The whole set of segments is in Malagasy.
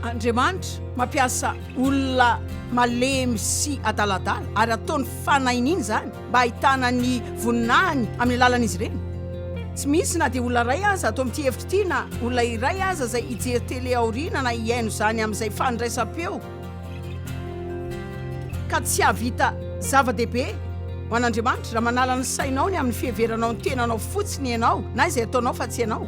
Andriamanitra mampiasa olona malemy sy adaladala ary ataony fanahinina izany mba hahitana ny voninahiny amin'ny alalan'izy ireny. Tsy misy na dia olona iray aza ato amin'ity efitra ity na olona iray aza izay hijery tele aoriana na hihaino izany amin'izay fandraisam-peo ka tsy hahavita zava-dehibe ho an'Andriamanitra raha manala ny sainao ny amin'ny fiheveranao ny tenanao fotsiny ianao na izay ataonao fa tsy ianao.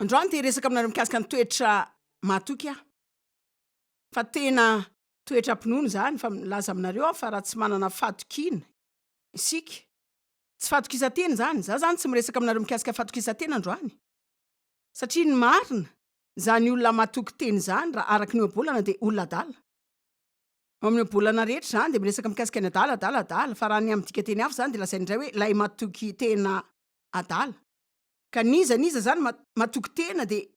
Androany te hiresaka aminareo mikasika ny toetra mahatoky aho. Fa tena toetram-pinoana izany fa milaza aminareo aho fa raha tsy manana fahatokiana isika, tsy fahatokisan-tena izany, izaho izany tsy miresaka aminareo mikasika fahatokisan-tena androany. Satria ny marina, izany olona matoky tena izany raha araka ny ohabolana dia olona adala. Ao amin'ny ohabolana rehetra izany dia miresaka mikasika ny adala, adala, adala, fa raha ny amin'ny dikanteny hafa izany dia lazainy indray hoe ilay matoky tena adala. Ka n'iza n'iza izany matoky tena dia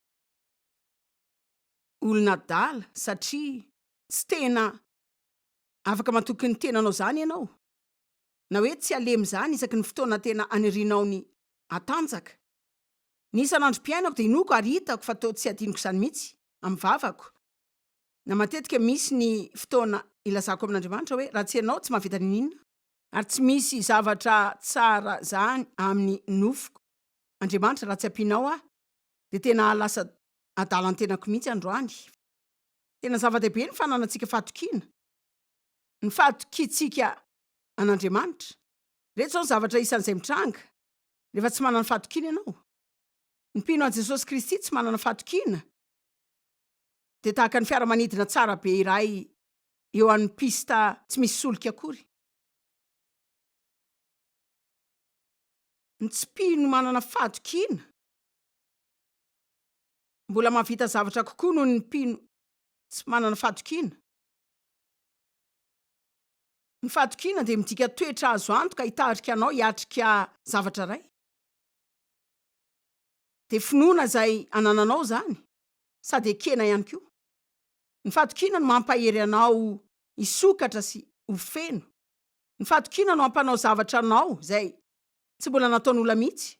olona adala satria tsy tena afaka matoky ny tenanao izany ianao. Na hoe tsy halemy izany isaky ny fotoana tena anirianao ny hatanjaka. Ny isan'androm-piainako dia inoako ary hitako fa toa tsy adinoko izany mihitsy amin'ny vavako, na matetika misy ny fotoana ilazako amin'Andriamanitra hoe raha tsy Ianao tsy mahavita n'inon'inona, ary tsy misy zavatra tsara zany amin'ny nofoko Andriamanitra raha tsy ampianao aho dia tena hahalasa adala ny tenako mihitsy androany. Tena zava-dehibe ny fananantsika fahatokiana, ny fahatokiantsika an'Andriamanitra. Ireto izao ny zavatra isan'izay mitranga Rehefa tsy manana fahatokiana ianao. Ny mpino an'i Jesosy Kristy tsy manana fahatokiana dia tahaka ny fiaramanidina tsara be iray eo amin'ny piste tsy misy solika akory. Ny tsy mpino manana fahatokiana mbola mahavita zavatra kokoa noho ny mpino tsy manana fahatokiana. Ny fahatokiana dia midika toetra azo antoka hitarika anao hiatrika zavatra iray. Dia finoana izay anananao izany, sady ekena ihany koa. Ny fahatokiana no mampahery anao hisokatra sy ho feno. Ny fahatokiana no hampanao zavatra anao izay tsy mbola nataon'olona mihitsy.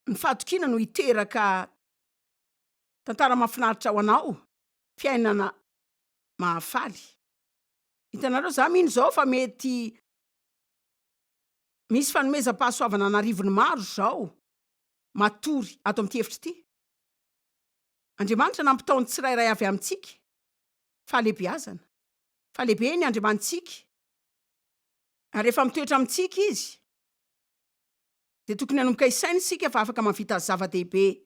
Ny fahatokiana no hiteraka tantara mahafinaritra ho anao, fiainana mahafaly. Hitanareo, za mino zao fa mety misy fanomezam-pahasoavana an'arivony maro zao matory ato amin'ity efitra ity. Andriamanitra nampitao ny tsirairay avy amintsika fahalehibeazana. Fa lehibe ny Andriamanitsika, ary rehefa mitoetra amintsika Izy, dia tokony hanomboka hisaina isika fa afaka mahavita zava-dehibe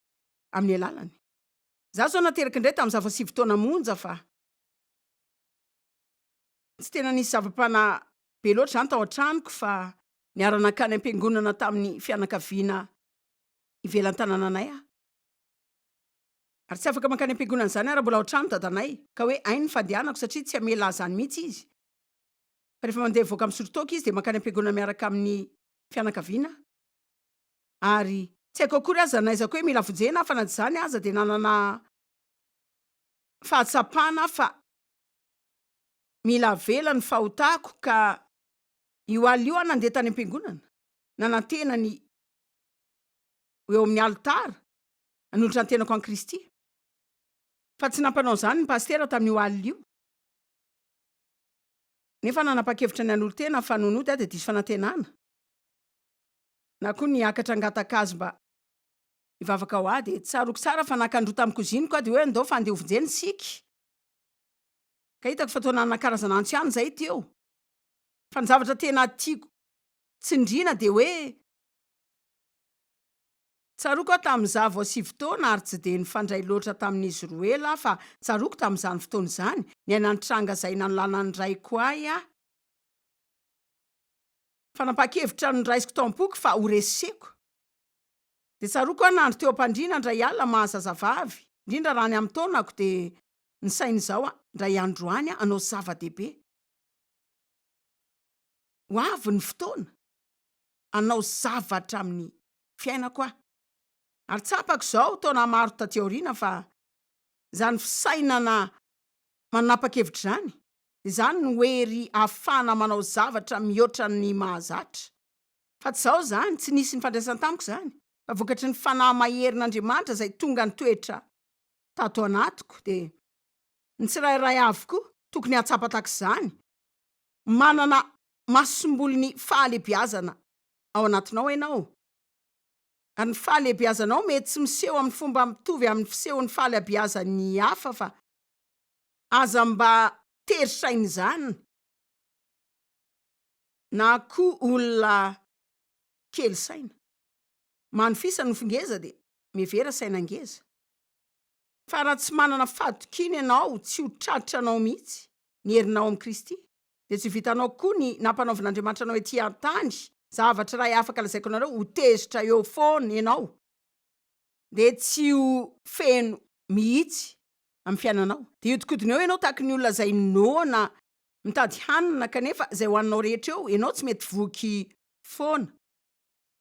amin'ny alalany. Za zao nateraka indray tamin'ny za vao sivy taona monja fa tsy tena nisy zava-panahy be loatra zany tao an-tranoko fa niara-nankany am-piangonana tamin'ny fianakaviana ivelan-tanànanay aho. Ary tsy afaka mankany am-piangonana izany aho raha mbola ao an-trano dadanay ka hoe hainy ny fandehanako satria tsy hamela ahy zany mihitsy izy. Fa rehefa mandeha mivoaka misotro toaka izy dia mankany am-piangonana miaraka amin'ny fianakaviana aho. Ary tsy haiko akory aza n'aiza koa hoe mila vonjena aho fa na dia izany aza dia nanana fahatsapana aho fa mila avela ny fahotako ka io alina io aho nandeha tany am-piangonana nanantena ny ho eo amin'ny alitara hanolotra ny tenako an'i Kristy. Fa tsy nampanao izany ny pasitera tamin'io alina io. Nefa nanapa-kevitra ny hanolo-tena fa nony hody aho dia diso fanantenana. na koa niakatra hangataka azy mba hivavaka ho ahy dia tsaroako tsara fa naka androa tamin'ny cousine-ko aho dia hoe andao fa andeha hovonjena isika ka hitako fa toa nanana karazana antso ihany izay teo fa ny zavatra tena tiako tsindriana dia hoe tsaroako aho tamin'izaho vao sivy taona ary tsy dia nifandray loatra tamin'izy roa ela aho fa tsaroako tamin'izany fotoana izany niaina ny tranga izay nanolanan'ny raiko ahy aho Fanapahan-kevitra noraisiko tao am-poko fa ho reseko. Dia tsaroako aho nandry teo am-pandriana indray alina maha zazavavy, indrindra raha ny amin'ny taonako dia nisaina izao aho, indray andro any aho hanao zava-dehibe. Ho avy ny fotoana hanao zavatra amin'ny fiainako aho. Ary tsapako izao taona maro taty aoriana fa. Izany fisainana manapa-kevitra izany, izany no hery ahafahana manao zavatra mihoatra ny mahazatra. Fa tsy izaho izany, tsy nisy nifandraisany tamiko izany, fa vokatry ny Fanahy maherin'Andriamanitra izay tonga nitoetra tato anatiko, dia ny tsirairay avy koa tokony hahatsapa tahaka izany, manana masombolin'ny fahalehibiazana ao anatinao ianao, ary ny fahalehibiazanao mety tsy miseho amin'ny fomba mitovy amin'ny fisehon'ny fahalehibiazan'ny hafa fa aza mba tery saina izany na koa olona kely saina. Manofisa nofy ngeza dia mihevera saina ngeza. Fa raha tsy manana fahatokiana ianao tsy ho tratranao mihitsy ny herinao amin'i Kristy, dia tsy ho vitanao koa ny nampanaovin'Andriamanitra anao ety an-tany, zavatra iray afaka lazaiko anareo, ho tezitra eo foana ianao, dia tsy ho feno mihitsy amin'ny fiainanao. Dia hiodikodina eo ianao tahaka ny olona izay noana mitady hanina kanefa izay hohaninao rehetra eo, ianao tsy mety voky foana.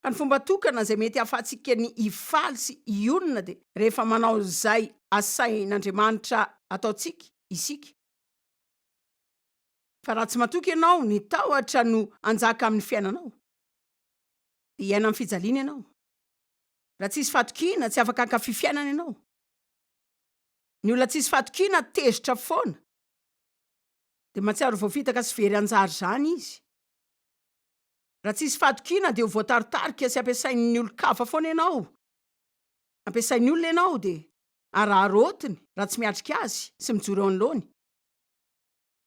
Fa ny fomba tokana izay mety hahafahantsika ny hifaly sy hionona dia rehefa manao izay asain'Andriamanitra ataontsika isika. Fa raha tsy matoky ianao, ny tahotra no hanjaka amin'ny fiainanao. Dia hiaina amin'ny fijaliana ianao. Raha tsisy fahatokiana, tsy afaka hankafy fiainana ianao. Ny olona tsisy fahatokiana tezitra foana. Dia mahatsiaro voafitaka sy very anjara izany izy. Raha tsisy fahatokiana dia ho voataritarika sy ampiasain'ny olon-kafa foana ianao. Ampiasain'ny olona ianao dia araraotiny raha tsy miatrika azy sy mijoro eo anoloany.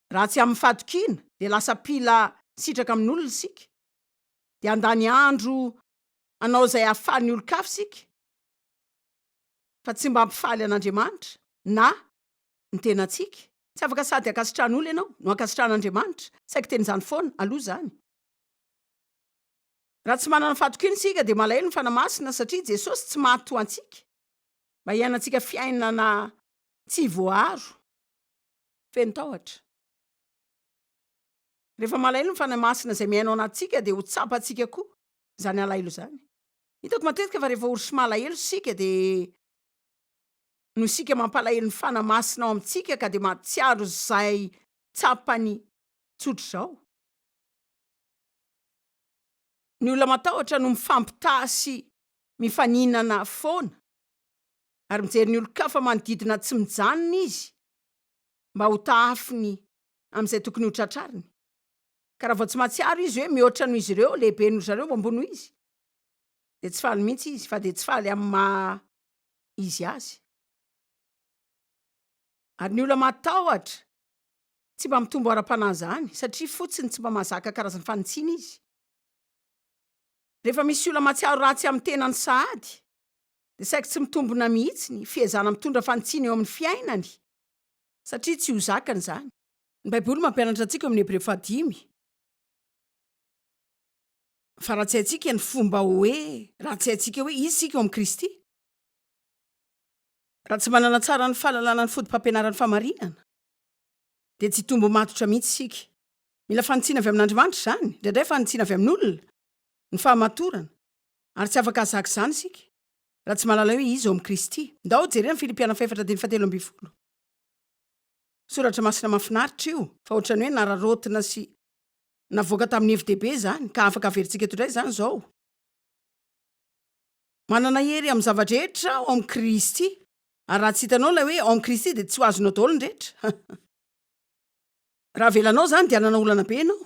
Raha tsy amin'ny fahatokiana dia lasa mpila sitraka amin'olona isika. Dia handany andro hanao izay hahafaly ny olon-kafa isika fa tsy mba hampifaly an'Andriamanitra na ny tenantsika. Tsy afaka sady ankasitrahan'olona ianao no ankasitrahan'Andriamanitra. Saiky teny izany foana aloha izany. Raha tsy manana fahatokiana isika dia malahelo ny Fanahy Masina satria Jesosy tsy maty ho antsika mba hiainantsika fiainana tsy voaaro. Feno tahotra. Rehefa malahelo ny Fanahy Masina izay miaina ao anatintsika dia ho tsapantsika koa izany alahelo izany. Hitako matetika fa rehefa ory sy malahelo isika dia noho isika mampalahelo ny Fanahy Masina ao amintsika ka dia mahatsiaro izay tsapany tsotr'izao. Ny olona matahotra no mifampitaha sy mifaninana foana ary mijery ny olon-kafa manodidina tsy mijanona izy mba ho tahafiny amin'izay tokony ho tratrariny. Ka raha vao tsy mahatsiaro izy hoe mihoatra noho izy ireo, lehibe noho zareo, ambony noho izy, dia tsy faly mihitsy izy fa dia tsy faly amin'ny maha izy azy. Ary ny olona matahotra tsy mba mitombo ara-panahy izany satria fotsiny tsy mba mahazaka karazana fanitsiana izy. Rehefa misy olona mahatsiaro ratsy amin'ny tenany sahady dia saiky tsy mitombina mihitsy ny fiezahana mitondra fanitsiana eo amin'ny fiainany satria tsy ho zakany izany. Ny Baiboly mampianatra antsika ao amin'ny Hebreo fahadimy fa raha tsy haintsika ny fomba hoe, raha tsy haintsika hoe iza isika ao amin'i Kristy, raha tsy manana tsara ny fahalalana ny fotopampianaran'ny fahamarinana, dia tsy hitombo matotra mihitsy isika. Mila fanitsiana avy amin'Andriamanitra izany, indraindray fanitsiana avy amin'olona, ny fahamatorana, ary tsy afaka hahazaka izany isika raha tsy mahalala hoe iza ao amin'i Kristy. Ndao jerena ny Filipiana fahefatra andininy fahatelo ambin'ny folo. Soratra masina mahafinaritra io, fa ohatran'ny hoe nararaotina sy navoaka tamin'ny hevi-dehibe izany, ka afaka averintsika eto indray izany izao. Manana hery amin'ny zava-drehetra ao amin'i Kristy. Ary raha tsy hitanao ilay hoe ao amin'i Kristy dia tsy ho azonao daholo ny rehetra. Raha avelanao izany dia hanana olana be ianao.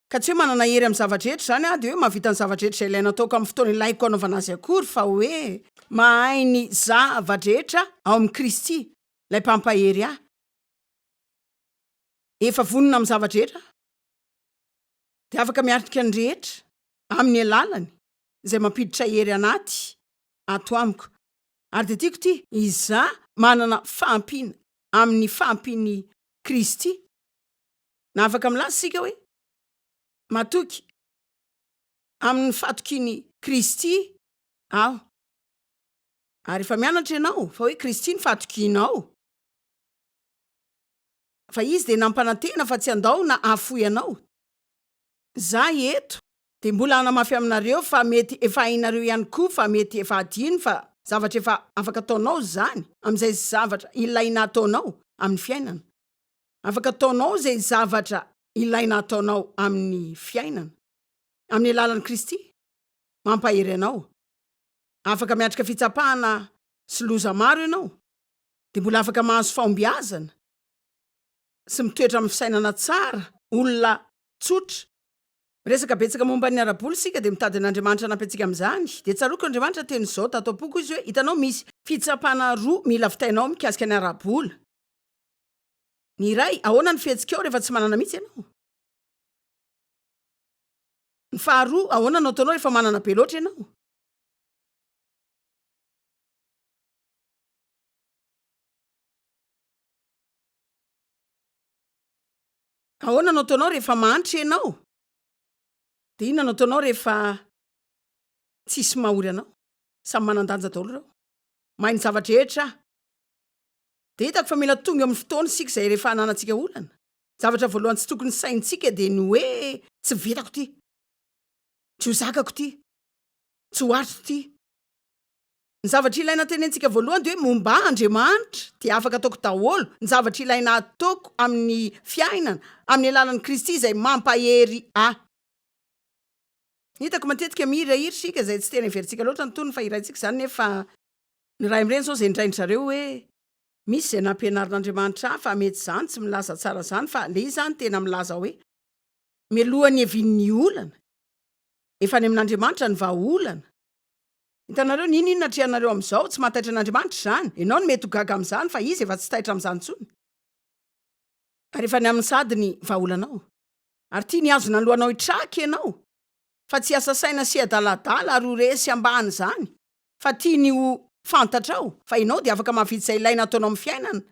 Ka tsy hoe manana hery amin'ny zava-drehetra izany aho dia hoe mahavita ny zava-drehetra izay ilaina ataoko amin'ny fotoana ilaiko hanaovana azy akory fa hoe mahay ny zava-drehetra ao amin'i Kristy, ilay mpampahery ahy. Efa vonona amin'ny zava-drehetra aho. Dia afaka miatrika ny rehetra amin'ny alalany izay mampiditra hery anaty ato amiko. Ary dia tiako ity, izaho manana fahampiana amin'ny fahampian'i Kristy. Na afaka milaza isika hoe, Matoky amin'ny fahatokian'i Kristy aho. Ary efa mianatra ianao fa hoe Kristy no fahatokianao. Fa Izy dia nampanantena fa tsy handao na hahafoy anao. Za eto dia mbola hanamafy aminareo fa mety efa hainareo ihany koa fa mety efa hadino fa. zavatra efa afaka ataonao izany amin'izay zavatra ilaina ataonao amin'ny fiainana. Afaka ataonao izay zavatra ilaina ataonao amin'ny fiainana, amin'ny alalan'i Kristy mampahery anao. Afaka miatrika fitsapana sy loza maro ianao, dia mbola afaka mahazo fahombiazana sy mitoetra amin'ny fisainana tsara, olona tsotra. Miresaka betsaka momba ny ara-bola isika dia mitady an'Andriamanitra hanampy antsika amin'izany. Dia tsaroako Andriamanitra niteny izao tato am-poko Izy hoe, hitanao misy fitsapana roa mila vitainao mikasika ny ara-bola. Ny iray, ahoana ny fihetsikao rehefa tsy manana mihitsy ianao? Ny faharoa, ahoana no ataonao rehefa manana be loatra ianao? Ahoana no ataonao rehefa mahantra ianao? Dia inona no ataonao rehefa tsisy mahory anao? Samy manan-danja daholo ireo. Mahay ny zava-drehetra aho. Dia hitako fa mila tonga amin'ny fotoana isika izay rehefa ananantsika olana, zavatra voalohany tsy tokony saintsika dia ny hoe tsy vitako ity, tsy ho zakako ity, tsy ho aritro ity. Ny zavatra ilaina tenentsika voalohany dia hoe momba ahy Andriamanitra dia afaka ataoko daholo ny zavatra ilaina ataoko amin'ny fiainana amin'ny alalan'i Kristy izay mampahery ahy. Hitako matetika mihirahira isika izay tsy tena heverintsika loatra ny tonony fa hiraintsika izany nefa ny ray aman-dreny izao izay indraindry zareo hoe misy izay nampianarin'Andriamanitra ahy fa mety izany tsy milaza tsara izany fa le izy izany tena milaza hoe mialohan'ny hiavian'ny olana efa any amin'Andriamanitra ny vahaolana Hitanareo, n'inon'inona atrehanareo amin'izao, tsy mahataitra an'Andriamanitra izany. Ianao no mety ho gaga amin'izany, fa Izy efa tsy taitra amin'izany intsony. Ary efa ny aminy sahady ny vahaolanao. Ary tiany hihazona ny lohanao hitraka ianao, fa tsy hiasa saina sy hiadaladala ary ho resy ambany izany, fa tiany ho fantatrao fa ianao dia afaka mahavita izay ilaina ataonao amin'ny fiainana,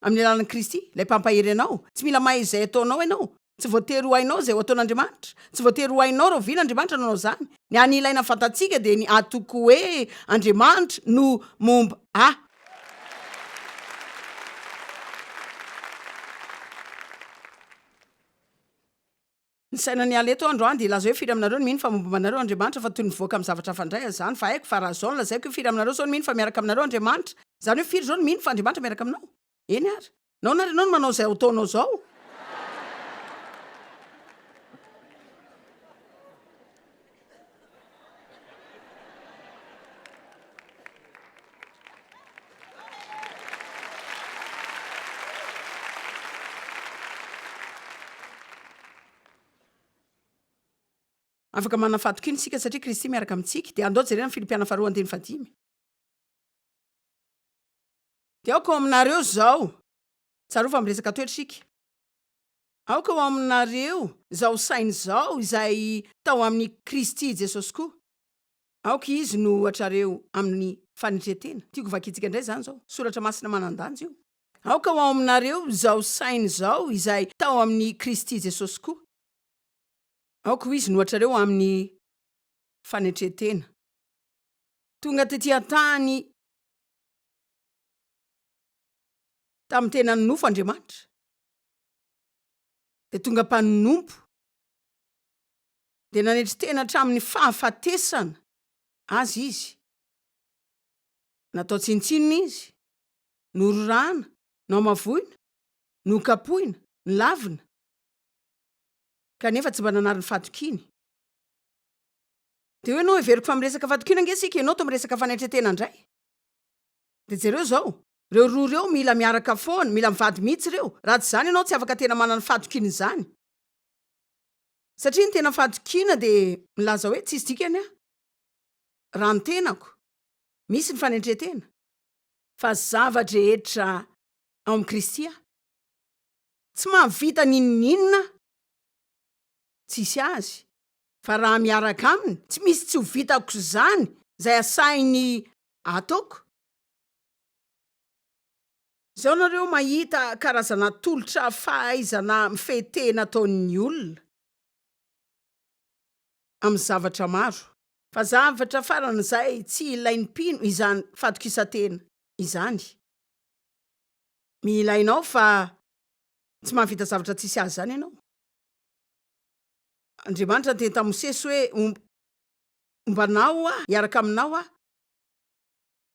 Amin'ny alalan'i Kristy, ilay Mpampahery anao. Tsy mila mahay izay ataonao ianao. Tsy voatery ho hainao izay ho ataon'Andriamanitra. Tsy voatery ho hainao rahoviana Andriamanitra no hanao izany. Ny hany ilaina fantatsika dia ny hatoky hoe Andriamanitra no momba ahy. Ny saina niala eto aho androany dia hilaza hoe firy aminareo no mino fa momba anareo Andriamanitra fa toy ny mivoaka amin'ny zavatra hafa indray aza izany fa haiko fa raha izao no lazaiko hoe firy aminareo izao no mino fa miaraka aminareo Andriamanitra izany hoe firy izao no mino fa Andriamanitra miaraka aminao eny ary nahoana ary ianao no manao izay ataonao izao Afaka manana fahatokiana isika satria Kristy miaraka amintsika. Dia andao jerena ny Filipiana faharoa andininy fahadimy. Dia aoka ho aminareo izao. Tsarovy fa miresaka toetra isika. Aoka ho aminareo izao saina izao izay tao amin'i Kristy Jesosy koa. Aoka izy no ohatrareo amin'ny fanetren-tena. Tiako vakintsika indray izany izao. Soratra masina manan-danja io. Aoka ho ao aminareo izao saina izao izay tao amin'i Kristy Jesosy koa. Aoka ho izy no ohatrareo amin'ny fanetren-tena. Tonga tetỳ an-tany tamin'ny tenan'ny nofo Andriamanitra, dia tonga mpanompo. Dia nanetry tena hatramin'ny fahafatesana aza izy. Natao tsinontsinona izy, nororana, nohamavoina, nokapohina, nolavina, kanefa tsy mba nanary ny fahatokiany. Dia hoy ianao, heveriko fa miresaka fahatokiana ange isika, ianao toa miresaka fanetren-tena indray. Dia jereo izao, ireo roa ireo mila miaraka foana, mila mivady mihitsy ireo, raha tsy izany ianao tsy afaka tena manana ny fahatokiana izany. Satria ny tena fahatokiana dia milaza hoe tsisy dikany aho raha ny tenako, misy ny fanetren-tena. Fa zava-drehetra ao amin'i Kristy aho. Tsy mahavita n'inon'inona aho tsisy Azy, fa raha miaraka Aminy, tsy misy tsy ho vitako izany izay asainy ataoko. Izao nareo mahita karazana tolotra fahaizana mifehy tena ataon'ny olona amin'ny zavatra maro. Fa zavatra faran'izay tsy ilain'ny mpino izany fatokisan-tena izany. Mila hainao fa tsy mahavita zavatra tsisy azy izany ianao. Andriamanitra niteny tamin'i Mosesy hoe, Homba anao Aho, hiaraka aminao Aho.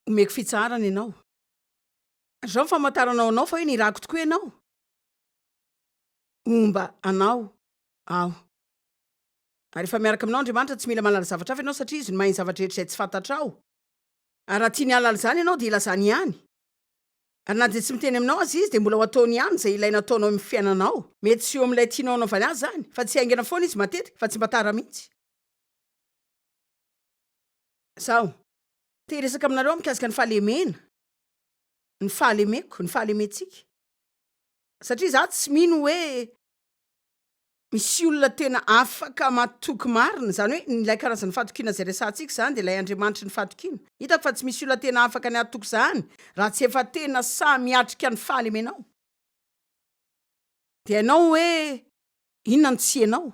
Omeko fitsaharana ianao. Ary izao ny famantarana ho anao fa hoe nirahako tokoa ianao. Homba anao Aho. Ary rehefa miaraka aminao Andriamanitra, tsy mila mahalala zavatra hafa ianao satria Izy no mahay ny zava-drehetra izay tsy fantatrao. Ary raha tiany hahalala izany ianao dia hilazany ihany. Ary na dia tsy miteny aminao aza Izy dia mbola ho ataony ihany izay ilaina ataonao eo amin'ny fiainanao. Mety tsy eo amin'ilay tianao hanaovany azy izany, fa tsy haingana foana Izy matetika, fa tsy mba tara mihitsy. Izaho, te hiresaka aminareo aho mikasika ny fahalemena, ny fahalemeko, ny fahalementsika. Satria izaho tsy mino hoe misy olona tena afaka matoky marina, izany hoe ilay karazana fahatokiana izay resahantsika izany dia ilay Andriamanitry ny fahatokiana. Hitako fa tsy misy olona tena afaka ny hatoky izany raha tsy efa tena sahy miatrika ny fahalemenao. Dia hainao hoe inona no tsy ianao.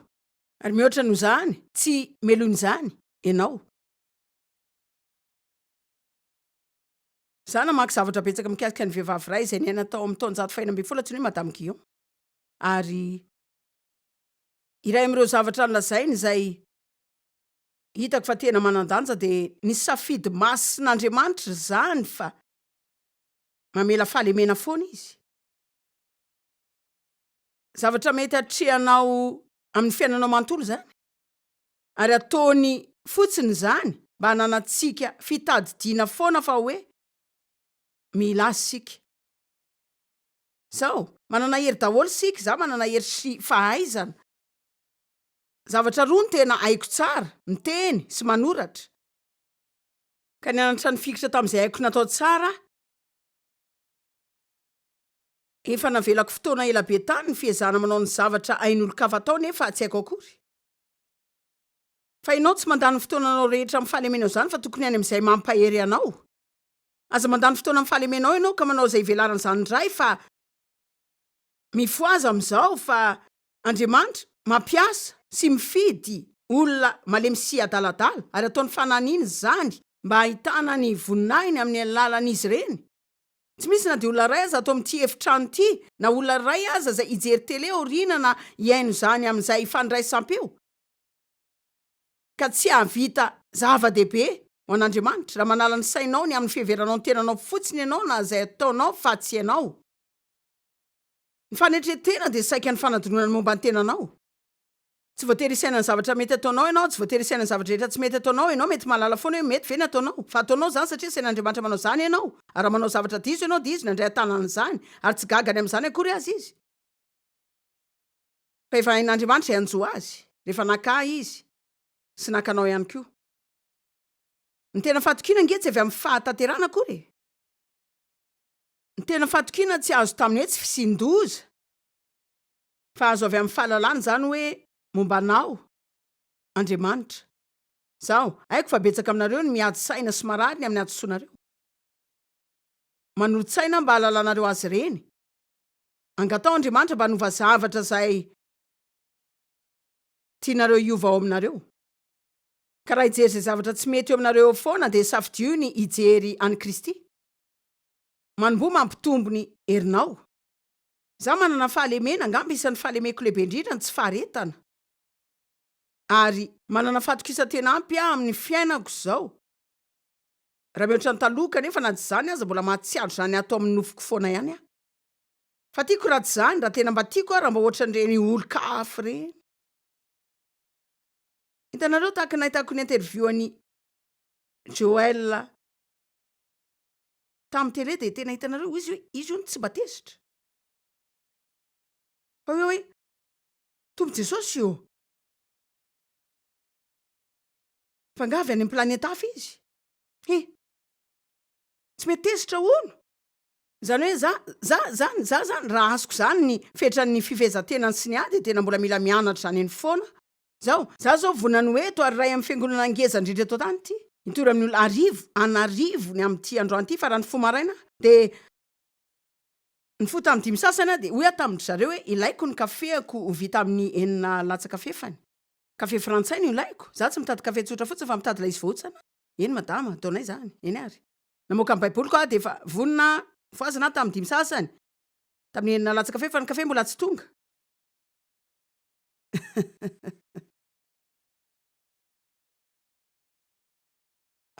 Ary mihoatra noho izany, tsy melohina izany ianao. Izaho namaky zavatra betsaka mikasika ny vehivavy iray izay niaina tao amin'ny taonjato fahenina ambin'ny folo antsoina hoe Madame Guyon. Ary iray amin'ireo zavatra nolazainy izay hitako fa tena manan-danja dia ny safidy masin'Andriamanitra izany fa mamela fahalemena foana izy. Zavatra mety hatrehanao amin'ny fiainanao manontolo izany ary ataony fotsiny izany mba hananantsika fitadidiana foana fa hoe mila azy isika. Zao, manana hery daholo isika, izaho manana hery sy fahaizana. Zavatra roa no tena haiko tsara, miteny sy manoratra. Ka nianatra nifikitra tamin'izay haiko natao tsara aho. Efa navelako fotoana ela be tany ny fiezahana manao ny zavatra hain'olon-kafa atao nefa tsy haiko akory. Fa ianao tsy mandany ny fotoananao rehetra amin'ny fahalemenao izany fa tokony any amin'izay mampahery anao. Aza mandany fotoana amin'ny fahalemenao ianao ka manao izay ivelaran'izany indray fa mifohaza amin'izao fa Andriamanitra mampiasa sy mifidy olona malemy sy adaladala ary ataony fananina izany mba hahitana ny voninahiny amin'ny alalan'izy ireny. Tsy misy na dia olona iray aza ato amin'ity efitrano ity na olona iray aza izay hijery tele aoriana na hihaino izany amin'izay fandraisam-peo. Ka tsy hahavita zava-dehibe ho an'Andriamanitra, raha manala ny sainao ny amin'ny fiheveranao ny tenanao fotsiny ianao na izay ataonao fa tsy ianao. Ny fanetren-tena dia saika ny fanadinoana ny momba ny tenanao. Tsy voatery hisaina ny zavatra mety ataonao ianao, tsy voatery hisaina ny zavatra rehetra tsy mety ataonao ianao, mety mahalala foana hoe mety ve ny ataonao, fa ataonao izany satria asain'Andriamanitra manao izany ianao, ary raha manao zavatra diso ianao dia Izy no handray an-tanana an'izany, ary tsy gaga ny amin'izany akory aza Izy. Fa efa hain'Andriamanitra izay hanjo azy, rehefa naka ahy Izy, sy naka anao ihany koa. Ny tena fahatokiana ange tsy avy amin'ny fahatanterahana akory e! Ny tena fahatokiana tsy azo tamin'ny hoe tsy fisian-doza, fa azo avy amin'ny fahalalana izany hoe momba anao Andriamanitra. Izaho, haiko fa betsaka aminareo no miady saina sy marary ny amin'ny hadisoanareo. Manolo-tsaina aho mba hahalalanareo azy ireny. Angataho Andriamanitra mba hanova zavatra izay tianareo hiova ao aminareo. Ka raha hijery izay zavatra tsy mety eo aminareo eo foana dia safidio ny hijery an'i Kristy. Manomboha mampitombo ny herinao. Izaho manana fahalemena, angamba isan'ny fahalemeko lehibe indrindra ny tsy faharetana. Ary manana fahatokisan-tena ampy aho amin'ny fiainako izao. Raha mihoatra ny taloha kanefa na dia izany aza mbola mahatsiaro izany ato amin'ny nofoko foana ihany aho. Fa tiako raha tsy izany, raha tena mba tiako aho raha mba ohatran'ireny olon-kafa ireny. Hitanareo tahaka ny nahitako ny interview an'i Joel tamin'ny télé dia tena hitanareo izy hoe izy hono tsy mba tezitra. Fa hoe hoe Tompo Jesosy ô! Fa angaha avy any amin'ny planeta hafa izy? He! Tsy mety tezitra hono. Izany hoe za, za zany, za zany raha azoko zany ny fetran'ny fifehezan-tenany sy ny ahy dia tena mbola mila mianatra izany eny foana aho. Zao, za zao vonona ny ho eto ary iray amin'ny fiangonana ngeza indrindra eto an-tany ity, hitory amin'ny olona arivo, an'arivony amin'ity androany ity fa raha nifoha maraina aho dia nifoha tamin'ny dimy sasany aho dia hoy aho tamin-dry zareo hoe ilaiko ny kafeako ho vita amin'ny enina latsaka fefany. Kafe frantsay no ilaiko, za tsy mitady kafe tsotra fotsiny fa mitady ilay izy voahotsana. Eny madama, ataonay izany. Eny ary. Namoaka ny baiboliko aho dia efa vonona fohazina aho tamin'ny dimy sasany, tamin'ny enina latsaka fahefany ny kafe mbola tsy tonga.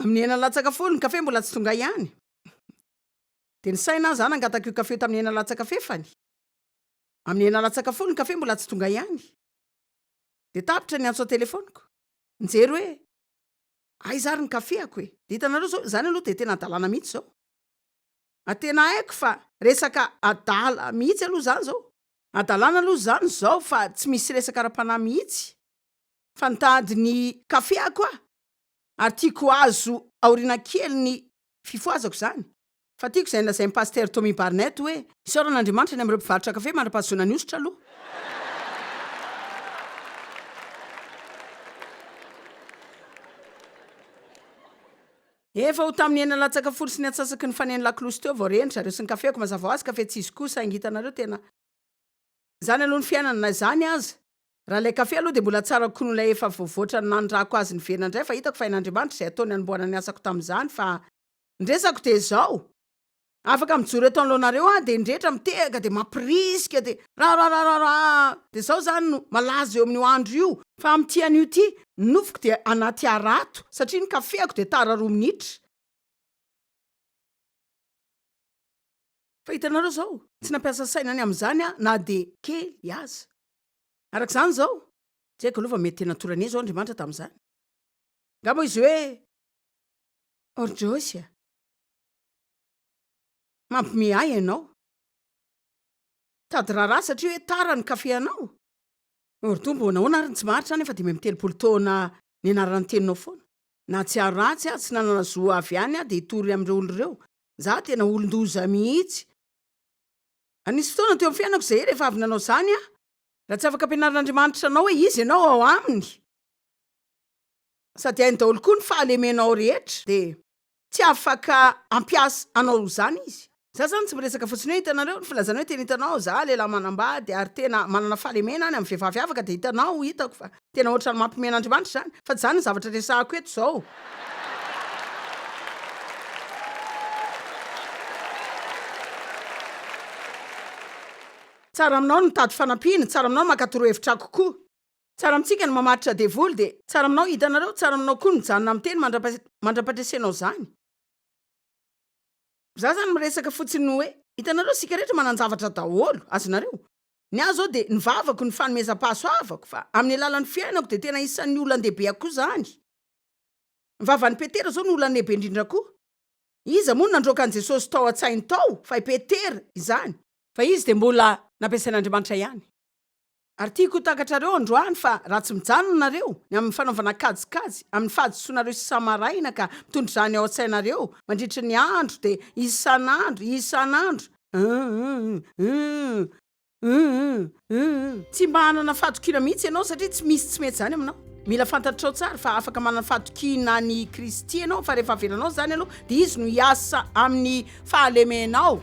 Amin'ny enina latsaka folo, ny kafe mbola tsy tonga ihany. Dia nisaina aho, za nangataka io kafe io tamin'ny enina latsaka fefany. Amin'ny enina latsaka folo, ny kafe mbola tsy tonga ihany. Dia tapitra ny antso an-telefaoniko. Nijery hoe, aiza ary ny kafeako e? Dia hitanareo izao, izany aloha dia tena hadalana mihitsy izao. A tena haiko fa resaka adala mihitsy aloha izany izao. Hadalana aloha izany izao fa tsy misy resaka ara-panahy mihitsy. Fa nitady ny kafeako aho ary tiako ho azo aoriana kely ny fifohazako izany. Fa tiako izay nolazain'i Pasitera Tommy Barnett hoe, Isaorana Andriamanitra ny amin'ireo mpivarotra kafe mandra-pahazoana ny hosotra aloha. Efa ho tamin'ny enina latsaka folo sy ny antsasaky ny faneno lakolosy teo vao reny zareo sy ny kafeko, mazava ho azy kafe tsy izy koa saingy hitanareo tena izany aloha ny fiainana na izany aza raha ilay kafe aloha dia mbola tsara kokoa noho ilay efa voavoatra nandrako azy niverina indray fa hitako fa hain'Andriamanitra izay ataony hanombohana ny asako tamin'izany fa ny resako dia izao Afaka mijoro eto anoloanareo aho dia ny rehetra mitehaka dia mampirisika dia rarararara dia izao izany no malaza eo amin'io andro io fa amin'ity anio ity ny nofoko dia anaty harato satria ny kafeako dia tara roa minitra. Fa hitanareo izao, tsy nampiasa saina ny amin'izany aho na dia kely aza. Araka izany izao, tsy haiko aloha fa mety tena torana izao Andriamanitra tamin'izany. Angamba izy hoe, Orjosy a! Mampime ahy ianao. Tady raharaha satria hoe tara ny kafe anao. Ry Tompo ô, nahoana ary no tsy maharitra aho nefa 35 taona nianarana ny teninao foana? Nahatsiaro ratsy aho, tsy nanana zo avy any aho dia hitory amin'ireo olona ireo. Za tena olon-doza mihitsy. Ary nisy fotoana teo amin'ny fiainako izay rehefa avy nanao izany aho, raha tsy afaka ampianarin'Andriamanitra anao hoe iza ianao ao aminy, sady hainy daholo koa ny fahalemenao rehetra, dia. Tsy afaka hampiasa anao izany izy. Za zany tsy miresaka fotsiny hoe hitanareo ny filazana hoe tena hitanao za lehilahy manambady ary tena manana fahalemena any amin'ny vehivavy afaka dia hitanao hitako fa tena ohatran'ny mampime an'Andriamanitra izany fa tsy izany ny zavatra resahako eto izao. Tsara aminao ny mitady fanampiana, tsara aminao ny maka torohevitra kokoa. Tsara amintsika ny mamaritra devoly dia tsara aminao hitanareo tsara aminao koa ny mijanona amin'ny teny mandrapatresenao izany. Za zany miresaka fotsiny hoe hitanareo isika rehetra manan-javatra daholo azonareo. Ny ahy zao dia ny vavako ny fanomezam-pahasoavako fa amin'ny alalan'ny fiainako dia tena isan'ny olan-dehibe koa zany. Ny vavan'i Petera zao no olan-lehibe indrindra koa. Iza moa no nandroaka an'i Jesosy tao an-tsainy tao fa i Petera izany. Fa izy dia mbola nampiasain'Andriamanitra ihany. Ary tiako ho takatrareo androany fa raha tsy mijanona nareo ny amin'ny fanaovana kajikajy amin'ny fahadisoanareo isa-maraina ka mitondra izany ao an-tsainareo mandritry ny andro dia isan'andro isan'andro hum hum hum hum Tsy mba hanana fahatokiana mihitsy ianao satria tsy misy tsy mety izany aminao. Mila fantatrao tsara fa afaka manana fahatokiana an'i Kristy ianao fa rehefa avelanao izany aloha dia Izy no hiasa amin'ny fahalemenao.